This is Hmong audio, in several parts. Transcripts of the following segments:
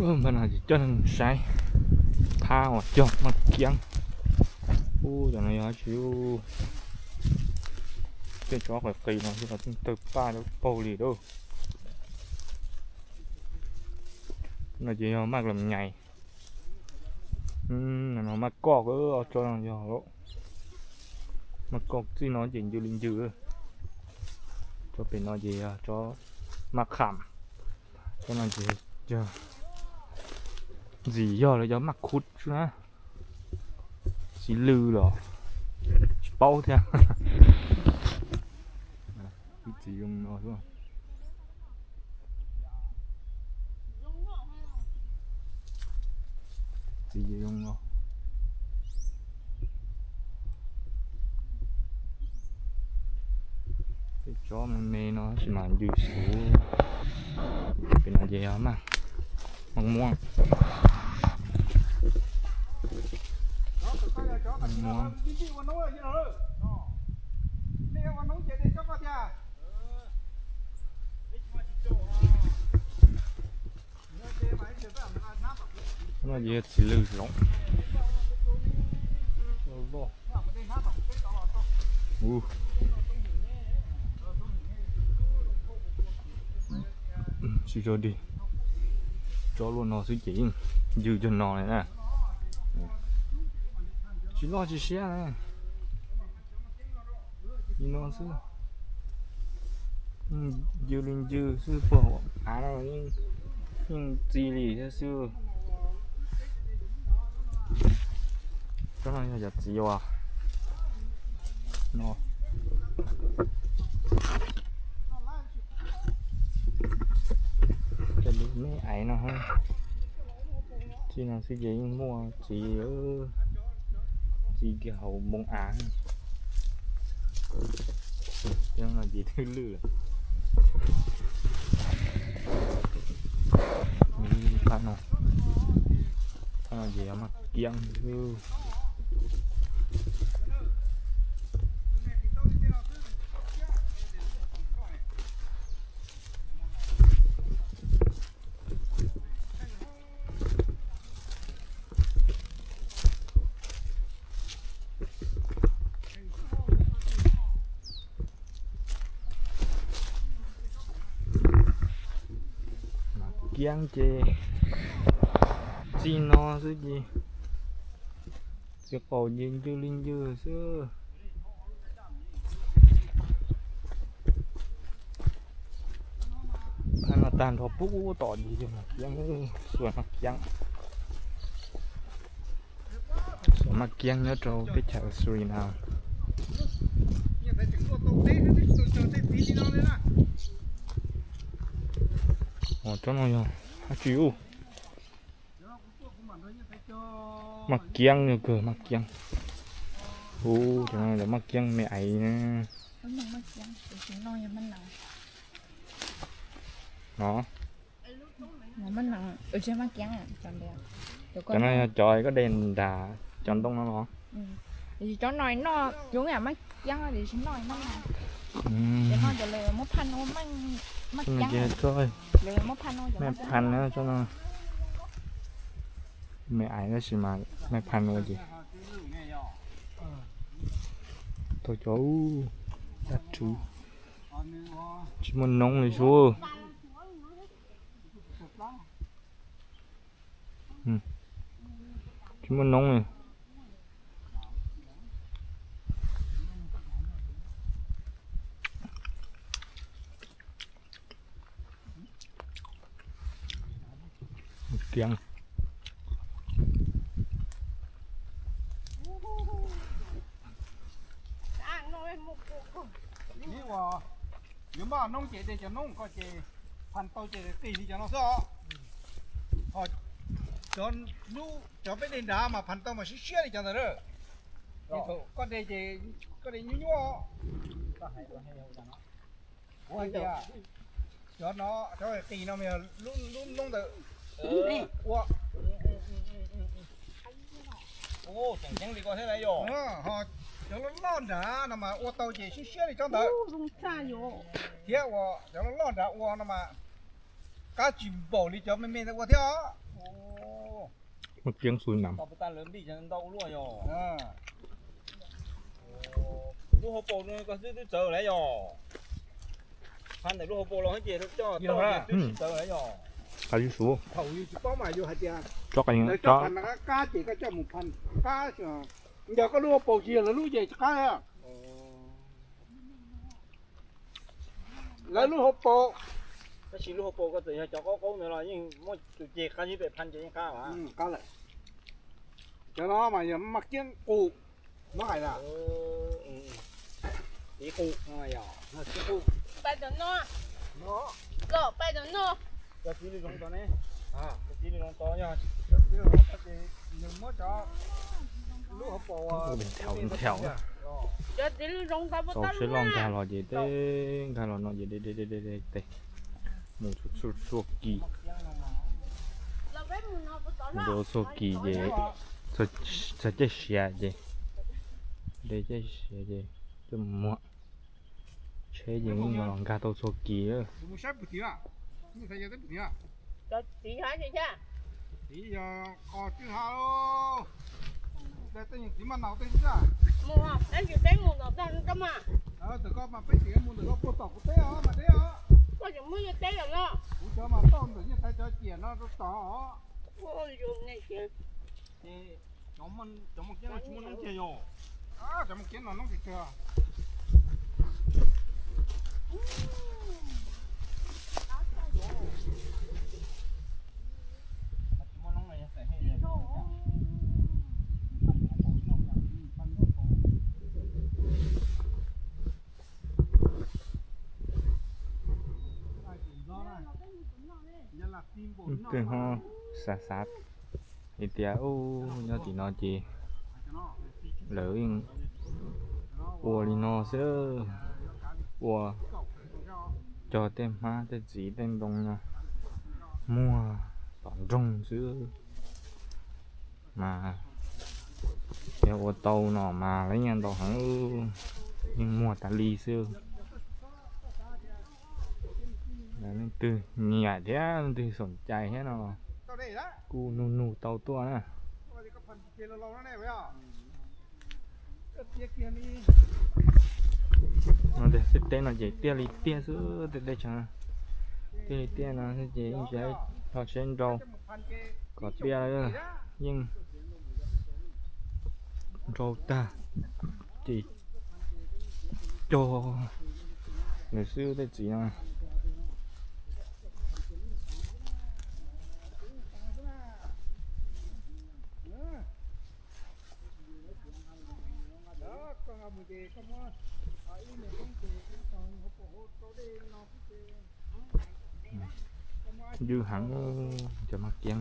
Npaj no ces coj nej saib phab uas cog maj kiab. Ub, cov no yog dab tsi? Tej tsob qis qis no xwb los tawg paj paug li lauj. No ces yog maj lam nyais. No maj koj, tsob no yog maj koj, txij no ces ncw li ncw. Tsob pem no ces yog tsob maj kham. Tsob no ces yog ntxim yog lawv cov maj khuv xwb na. Txiv lws los tsis paub thiab. Txiv zoo no xwb. Txiv zoo no. Tej tsob me me no tab sis mas ncw xuv. Pem no ces yog maj, maj muab, maj muab. No ces yog txiv lws zoov. Tsis rau dig. Tsob luaj no xwb ces yeej ncw cog no li na. Tsis loj tsis siab na. Li no xwb. Ncw li ncw xwb, puag av no yeej txi li thiab xwb. Tsob no yog cov txiv uas no. Cov me aiv no, txij no xwb ces yeej muaj txiv, txiv kiag hauv npoo av. Cov no ces twb lwj lawm. Phab no, phab no ces yog maj kiab xwb. Maj kiab ces txij no xwb ces txiv qaum ces ncw li ncw xwb. Phab no tag nrho pub tom ces yog maj kiab, xuas maj kiab, xuas maj kiab nyob rau teb chaws Suriname. Tsob no yog dab tsi ub? Maj kiab, yog kawg maj kiab. Ub, cov no lawv maj kiab me aiv na. No. Cov no yog cov koj de nrad, cov ntoo no los? Cov no noj coob yam maj kiab, tiam sis noj maj, cov no cov lawv muab phaj ua maj kiab, lawv muab phaj ua maj phaj na, cov no me aiv tab sis mas maj phaj ua ces tau cov dab rhuv, tsis muaj noob li sub. Tsis muaj noob li. Kiab. Yuav maj noob ces de cov noob ko ces phaj tau ces qis li cov no xwb os. Ho cov, cov peb de nrad mas phaj tau mas siab siab li cov ntawd. Koj de ces koj de nyuaj nyuaj. Cov no, cov qis no mas yog lub noob ntawd ua. Ho cov loj loj nrad no mas ua tau ces siab siab li cov ntawd. Thiab ua cov loj loj nrad ua no mas qab tsis npaum li cov me me ntawd ua thiab os. Muaj kiab xu nam. Lub hauv paus no koj xwb twb txawv lawm yog? Phab ntawm lub hauv paus los ces coj tau twb tsis txawv lawm yog? Qab tsis suav. Thaum yus tsis paub mas yus hais tias tso qab, qab ces koj coj mus phab qab, yog koj lub hauv paus tsis yog lawv lub ces tsis qab. Lawv lub hauv paus. Tab sis lub hauv paus koj txawm yog cov qaub qaub ntawd los yeej muaj tus ceg qab zib pem phab ces yeej qab. Qab lawm. Cov no mas yog maj kiab qus, muab hais tias qus, qus. Pais tom no, los pais tom no. Cov txiv lws zoov tod ne, cov txiv lws zoov tod yog, cov txiv lws zoov tod ces nws muab cov lub hauv paus thaum thaum tau sib loj nkag los ces teb nkag los no ces de de de de tes mus txhua txhua kis. Mus rau txhua kis ces txog caij siav ces de caij siav ces coj mus muag. Tsheb ces yeej los nkag tau txhua kis. Txiv yog qos tswj ha, tej txiv maj naus tej xwb. Mus, peb txiv peb mus tom tag no mas. Ntawm koj mas peb txiv mus ntawm koj puag tom kuv teb os mas deb os. Koj tseem muab yawg teb lawm no. Kuv cov mas tauj ntawm nyiaj tais cov ciam no rau tod. Cov maj kiab no tsis muaj noob kiag yog? Cov maj kiab no noob kiag kawg. Twb ho xav xav hais tias nyob tim no ces lawv yeej ua li no xwb, ua cog tej hmab tej txiv tej ntoo no muag tom nroog xwb mas. Yog ua tau no mas lawv yeej ntau heev, yeej muag tas li xwb. Leej twg nyiam thiab leej twg xoom cai thiab no kuj nug nug tau tuaj na. Tiaj teb no ces tiaj li tiaj xwb, tej teb chaws tiaj li tiaj no ces yeej tsis ho tsheb nrau kom tiaj, yeej nrau tag ces cog lawm xwb tej txiv no. Ncw heev, cov maj kiab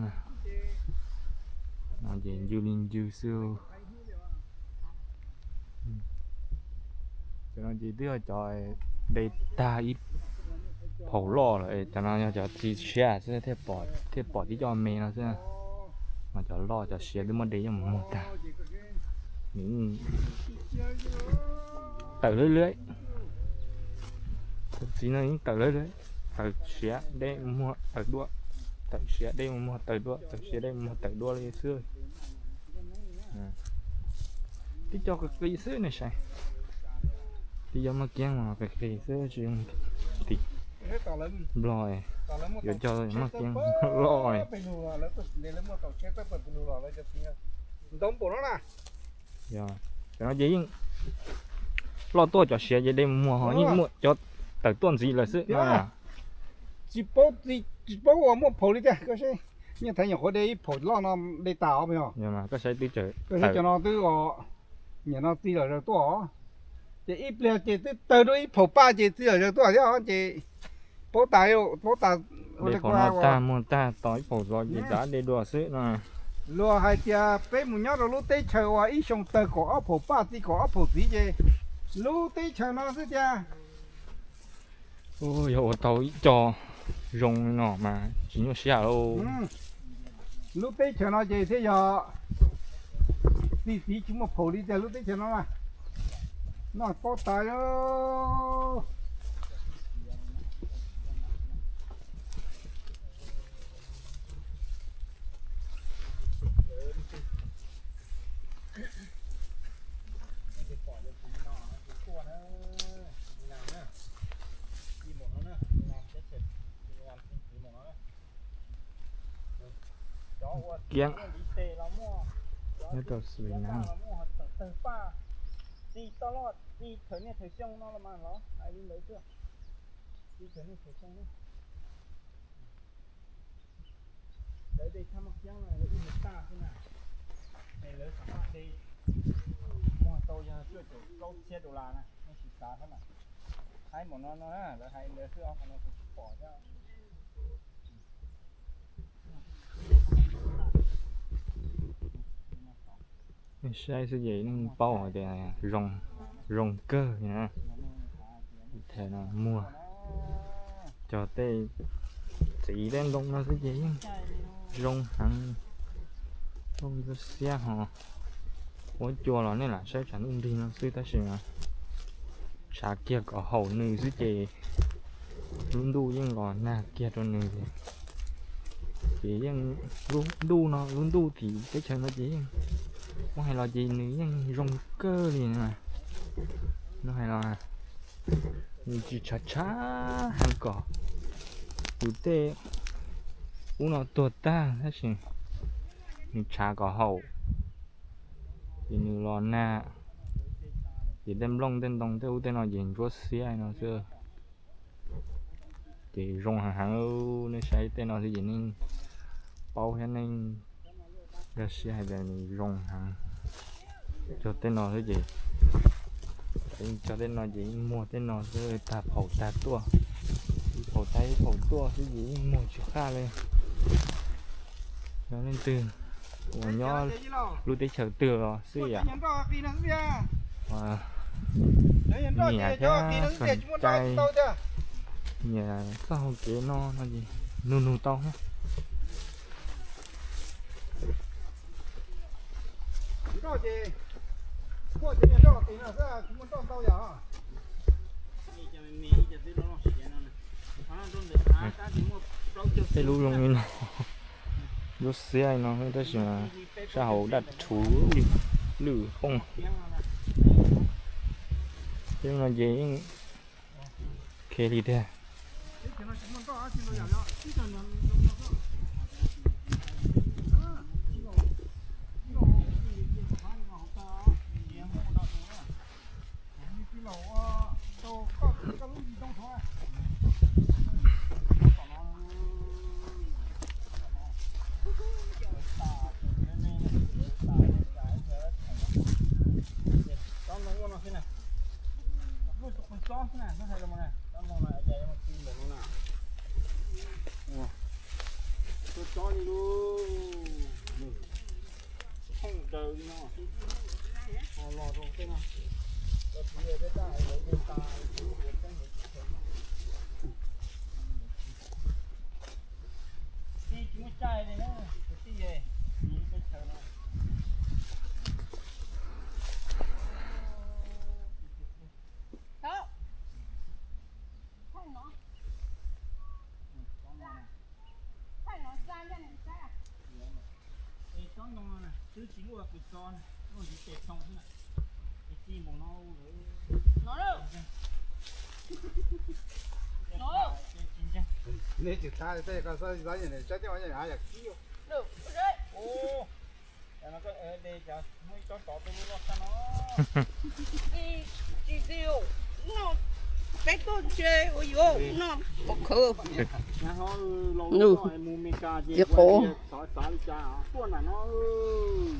no ces ncw li ncw xwb. Cov no ces twb yog cov de tag ib phaum loj lawm, cov no yog cov txiv tshiab xwb thiaj pom tib co me no xwb. Mas cov loj cov siav twb muab de coj mus muag tag. Nws tawm lawm lawm. Cov txiv no yeej tawm lawm lawm, tawm siav de muag tawm dua, tawm siav de muag tawm dua, tawm siav de muag tawm dua li xwb. Tib co qis qis xwb ne saib. Tib co maj kiab mas qis qis xwb tsis zoo tim Nplog, yuav cog maj kiab loj. Cov no ces yeej loj tuaj cov siav ces de muag ho yeej muaj cov tawm tuaj ntxiv lawm xwb. Tsis paub, tsis paub ua muaj phaum li tiag, koj saib, nyiaj thaiv nyuam qhuav de ib phaum loj no de tas os. Koj saib twb tawm, koj saib cov no twb, nyuam no txiv lom zaws tuaj os. Ces ib pliag ces twb tawg dua ib phaum paj ces txiv lom zaws tuaj thiab os ces paub tas, paub tas. De phaum no tag muag tag tos ib phaum zov ces rov de dua xwb no. Luag hais tias peb mus nyob rau lub teb chaws uas ib xyoo tawg kaum ob phaum paj txi kaum ob phaum txiv ces lub teb chaws no xwb tiag. Yog ua tau ib co zoo li no mas tsis nyuaj siab lauj. Lub teb chaws no ces thiaj yog txi txiv tsis muaj phaum li tiag lub teb chaws no na. Noj paub tas. Kiab nyob rau Xavinam. Txij toj loj txij thawm niaj thawm xyoo no los mas los hais li ntawd xwb. Txij thawm niaj thawm xyoo no. Lawv de thaj maj kiab no lawv ib hais tag xwb na, es lawv xam maj de muag tau yog cuaj caum plaub txhiab dollar na, nej sim xav thiab na. Haib npaum no no na, lawv hais ntawd xwb os, qhov no kuv tsis pom thiab. Nej saib xwb ces yeej paub hais tias zoo, zoo kawg na. Thaum no muag cog tej txiv tej ntoo no xwb ces yeej zoo heev, zoo ntsuab xiab ho. Huab cua los nej lam saib tshav ntuj nrig no xwb tab sis mas tshav kiag kom haum nws xwb ces lub ntuj yeej los nag kiag rau nws ces, ces yeej lub ntuj no lub ntuj tim teb chaws no ces yeej muab hais los ces nws yeej zoo kawg li na. No hais los nws tsis tshav tshav heev kom yus tej ub no tuag tag tab sis nws tshav kom haum ces nws los nag ces tej nplooj tej ntoo tej ub tej no ces ntsuab xiab no xwb. Ces zoo heev heev, nej saib tej no xwb ces nej paub thiab nej nkag siab hais tias nws zoo heev. Cog tej no xwb ces, cog tej no ces yeej muag tej no xwb, tag phaum tag tuaj, ib phaum tag ib phaum tuaj xwb ces yeej muag tsis qaj li. Yog leej twg uas nyob lub teb chaws twg los xij yam, nyiam thiab xoom cai nyiam txoj hau kev no no ces nug nug tau thiab. Tej lub zoo li no, lub xiab li no tab sis mas sab hauv daj rhuv lwj phooj. Tej lub no ces yeej khe li tiag. Tsob ntoo ua no xwb na, lub tus qhov tsob xwb na, tsob ntoo no ces yuav txi ntawm no na. Ua, tsob tsob li lub, thooj daws li no, ho los rau tej no, cov txiv peb taj lawv yeej tas, txiv tsis muaj caij li na, kwv tij, teb chaws no. Es tsob ntoo no na, twb tsis luaj pes txo na, luaj ntxiv tes thoo xwb na. Es txi npaum no lawm. Neb tsis txhab tej ko xab xab yam tsab coj yam av yam kib. Cov no koj de cov muaj ib tsob tod tuaj lub loj tag no. Tsis txiv, no peb tuaj ntshe ua yuav no pov khawv. Nws mus Meskas ces ua xav li cas tuaj nram no.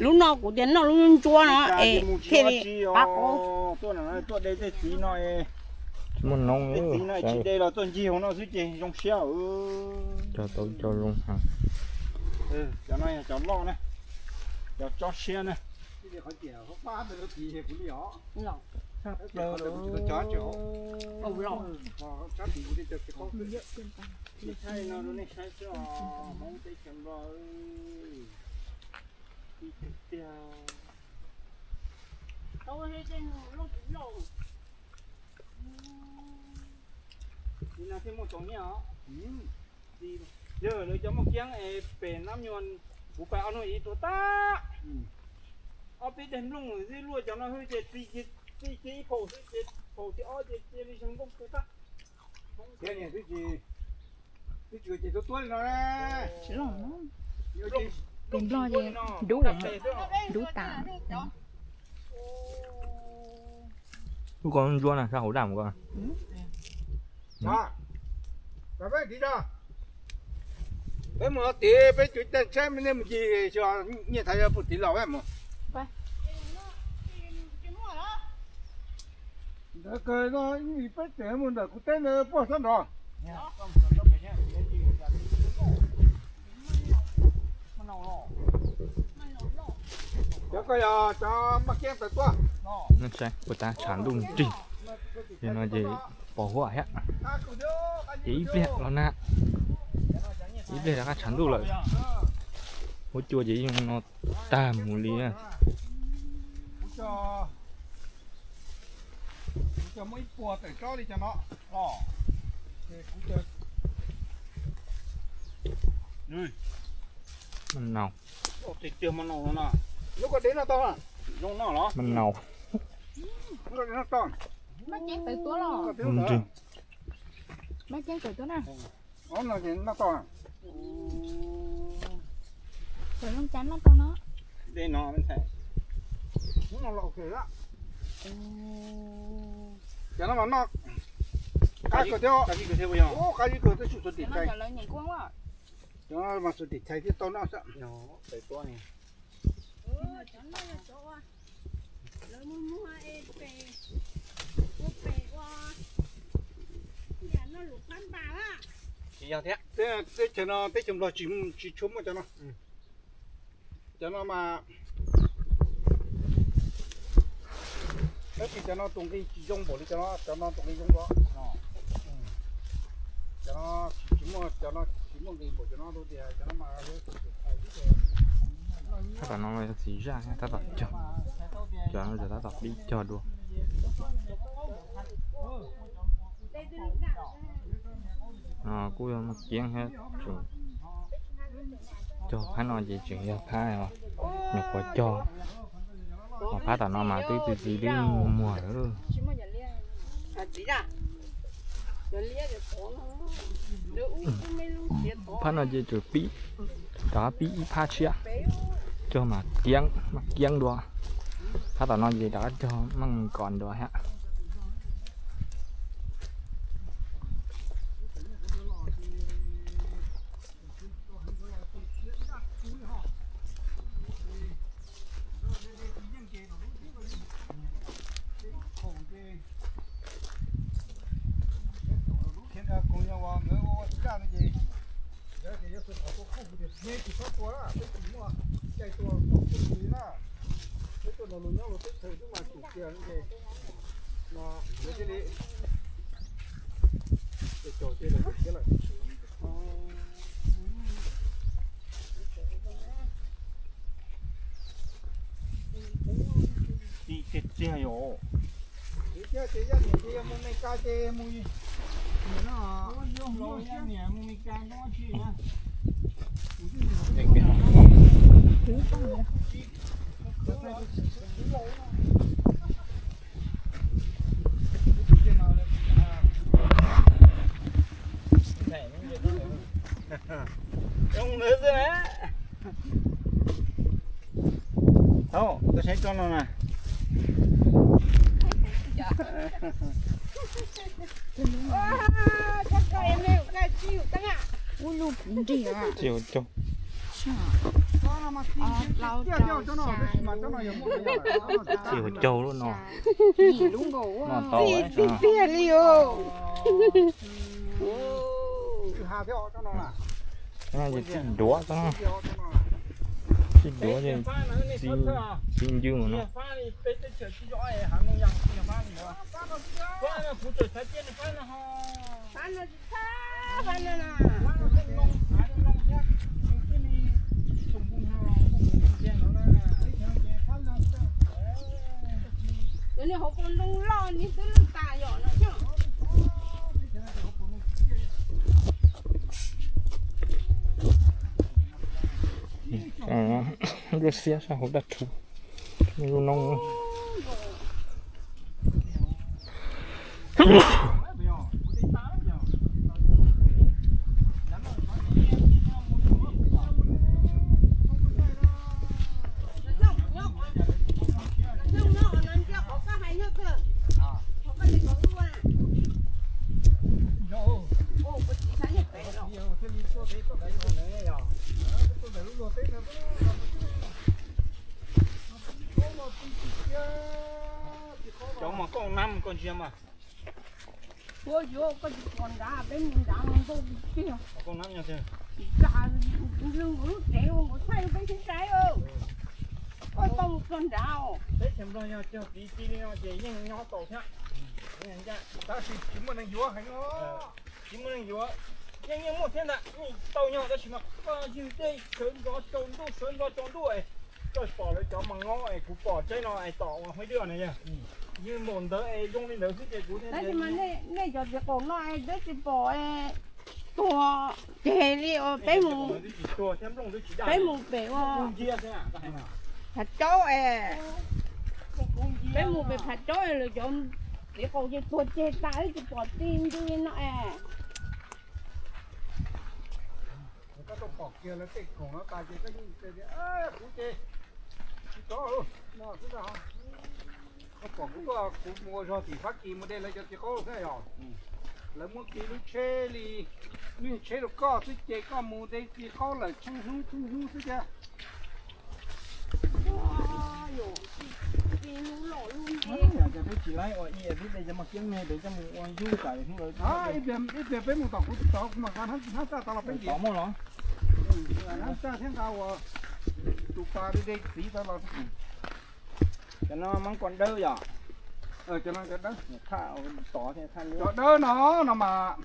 Lub no kuv tias noj lub ntsuab no es thiaj li qab qub. Tuaj nram no tuaj de tej txiv no es, muaj noob tej txiv no es tsis de los tuaj ncig hauv no xwb ces zoo siab. Cog tau cog zoo heev. Cov no yog cov loj na, cov tsob siab na. Tshaj plaws li. Tsis thaij no rau nej saib xwb os, Hmoob teb chaws Nplog. Tib tiag. Li no thiaj muaj txaus nyiaj os. Yog lawv cov muaj kiab es pem nab nyuag, kuv pais ob hnub ib tuaj tag. Ob peb daim nplooj xwb luaj cov no xwb ces txi kiag ib phaum xwb ces phaum thib ob ces cia li zoo nkauj kawg tag. Thiab niag twb tsis, twb tsis ces tuab tuab li no na. Tsis loj, nplooj, Pem Nplog ces dub, dub tas. Lub ko ntsuab na, sab hauv daj mus ko. Peb mus tid, peb cuav caij tsheb me nej mus ncig xyuas nyiaj thaiv yog puag tid los mus. Ntawd kawg no, ib peb tsev mus ntawm kuv teb ntawd puag sab nrad. Cov ko yog cov maj kiab tawm tuaj. Saib puas tas tshav ntuj nrig li no ces pos huam thiab. Ces ib pliag los nag, ib pliag rov qab tshav ntuj lawm. Huab cua ces yeej no tag mus li. Kuv cog muaj ib puas tawm tsob li cov no los. Kuv cog maj nau. Tiag tiag maj nau no. Lub ko dev noj tau, zoo noj los? Maj nau. Lub ko dev noj tau. Maj ceeb tawm tuaj los? Nrig. Maj ceeb tawm tuaj na. Ob no ces noj tau. Tawm zoo cas noj tau no. Dej no me ntxhais. Hnub no los ok lawm. Cov no mas noj qab kawg thiab. Qab zib kawg thiab, ua yog qab zib kawg twb tsis txog tim txhais. Cov no mas txog tim txhais thiaj tau noj xwb. Tsis yog thiab. Teb chaws no teb chaws Nplog tsis tshua muaj cov no. Cov no mas, tab sis cov no tus nqi tsis zoo npaum li cov no, cov no tus nqi zoo dua. Cov no tsis muaj, cov no tsis muaj nqi npaum cov no tias cov no mas. Tab tom no yog txiv zaj thiab tab tom cog, cov no tab tom pib cog dua. No kuj yog maj kiab thiab, tseem cog phab no ces tseem yog phab nyuam qhuav cog. Ho phab tom no mas twb txi txiv twb muag muag lawm. Phab no ces tseem pib, rov pib ib phab tshiab, cog mas kiab, maj kiab dua. Phab tom no ces rov qab cog meej kom dua thiab. Txiv tiag tiag yom. Zoo ntawd xwb na. Thaub, koj saib tsob no na. Tsis hauv caug. Tsis hauv caug lub no. No tau tiag li os. Txij duav, txij duav, txij ncw mus no. Lub xiab sab hauv daj rhuv, lub no. Cov mas koj nab koj ntsia mas. Ua yuav koj tsis pom nrad, peb mus nrad mus ntuj tiag. Koj nab nyob tiag. Tsis kam, lwg nkaus lub tsev ua nkaus thaij peb sib saib. Koj tau mus txog nrad. Peb tseem nrog yog cog txiv ci li no ces yeej nyob tau thiab. Tab sis tsis muaj neeg yuav heev os. Tsis muaj neeg yuav, yeej yeej muaj thiab ntag, yeej tau nyob tab sis mas koj ywg dej sawv ntxov tsaus ntuj sawv ntxov tsaus ntuj es koj pom lawv cov mas ngob es kuv pom tseeb no es tom uas Huaib Dwb na yog. Ywg npaum ntawd es zoo li ntawd xwb ces kuv thiaj. Tab sis mas nej cov txiv qaum no es twb tsis pom tuag ceg li os. Peb mus, peb mus pem ua Phav Caub es, peb mus pem Phav Caub es lawv cov txiv qaum ces tuag ceg tas, twb tsis pom txi ntw li no es. Koj tau pom kiag lawv tej khoom no tas ces koj yeej tias, kuv ces tsis tov no xwb ntag. Koj pom kuv tuaj, kuv mus ua zog tim Fab Kis mus de lawv cov txiv qaub xwb yog. Lawv muab kiag lub tsheb li, lub tsheb rau koj xwb ces koj mus de txiv qaub lawm tsheej hnub tsheej hnub xwb thiab. Cov peb tsis laib ua ib yam twb de cov mos kiab me pem coj mus ua yub tas hnub lawm. Ib pliag peb mus tom kuv tod kuv mam nqa hnab txaj tod los peb ntiav. Tod muaj los? Hnab txaj thiab nqa ua tus pas de de txiv tod los. Cov no Hmoob Kos Dawb yom? Cov no Kos Dawb. Thaj tod thiab thaj Kos Dawb no no mas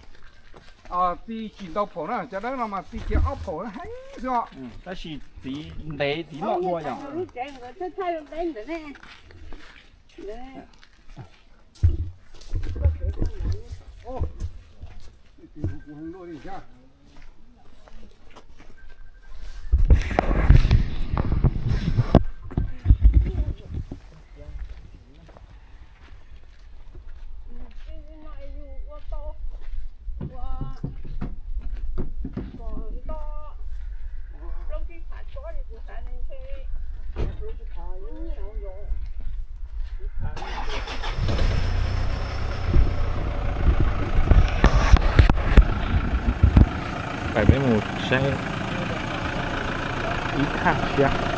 txi tsis ntau phaum na, Kos Dawb no mas txi kiag ob phaum heev xwb os. Tab sis txiv ntev txiv loj dua yom? Peb mus saib ib thaj siab.